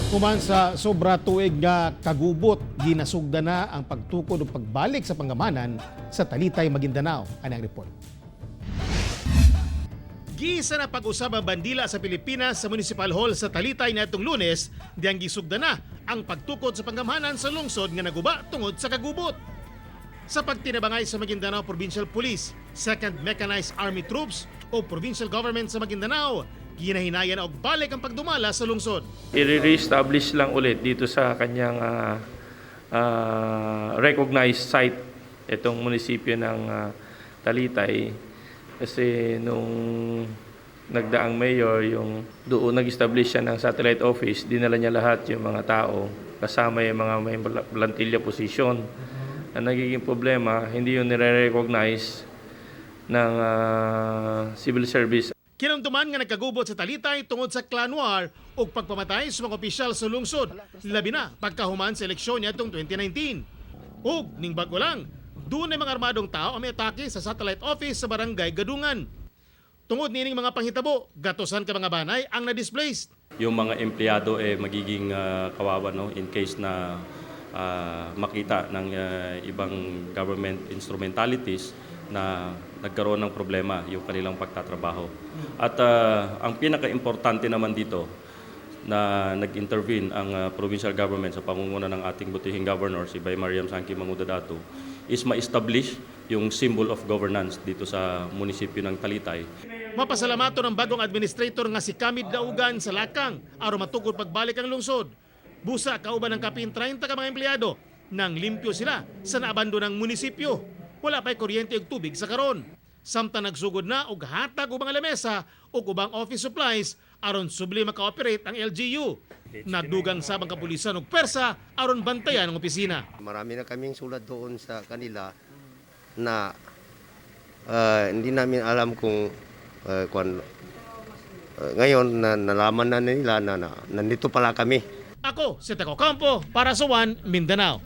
Human sa sobra tuig nga kagubot, ginasugda na ang pagtukod o pagbalik sa pangamanan sa Talitay, Maguindanao. Ani ang report. Gisa na pag-usab ang bandila sa Pilipinas sa Municipal Hall sa Talitay niadtong Lunes, diyang gisugda na ang pagtukod sa panggamhanan sa lungsod nga naguba tungod sa kagubot. Sa pagtinabangay sa Maguindanao Provincial Police, 2nd Mechanized Army Troops o Provincial Government sa Maguindanao, ginahinayan og balik ang pagdumala sa lungsod. I-re-establish lang ulit dito sa kanyang recognized site itong munisipyo ng Talitay kasi nung nagdaang mayor, yung doon nag-establish siya ng satellite office, dinala niya lahat yung mga tao kasama yung mga may plantilla position. Ang nagiging problema, hindi yun nire-recognize ng civil service. Kinumduman nga nagkagubot sa Talitay tungod sa clan war ug pagpamatay sa mga opisyal sa lungsod, labi na pagkahuman sa eleksyon niadtong 2019. Ug ning bago lang, dunay mga armadong tao ang miatake sa satellite office sa Barangay Gadungan. Tungod niining mga panghitabo, gatosan ka mga banay ang na-displaced. Yung mga empleyado eh magiging kawawa, no, in case na makita ng ibang government instrumentalities na nagkaroon ng problema yung kanilang pagtatrabaho. At ang pinaka-importante naman dito na nag-intervene ang provincial government sa pangunguna ng ating butihing governor, si Bai Mariam Sangki Mangudadatu, is ma-establish yung symbol of governance dito sa munisipyo ng Talitay. Mapasalamaton ang bagong administrator nga si Kamid Daugan sa lakang aron matukod pagbalik ang lungsod. Busa kauban ng kapin 30 ka mga empleyado nang limpyo sila sa naabandonang munisipyo. Wala pa'y kuryente ug tubig sa karon. Samtang nagsugod na og hatag og mga lamesa ug ubang office supplies aron subli maka-operate ang LGU. Nagdugang sab ang kapulisan og pwersa aron bantayan ang opisina. Marami na kaming sulat doon sa kanila na hindi namin alam kung ngayon na nalaman na nila na nandito pala kami. Ako si Teco Campo para sa One Mindanao.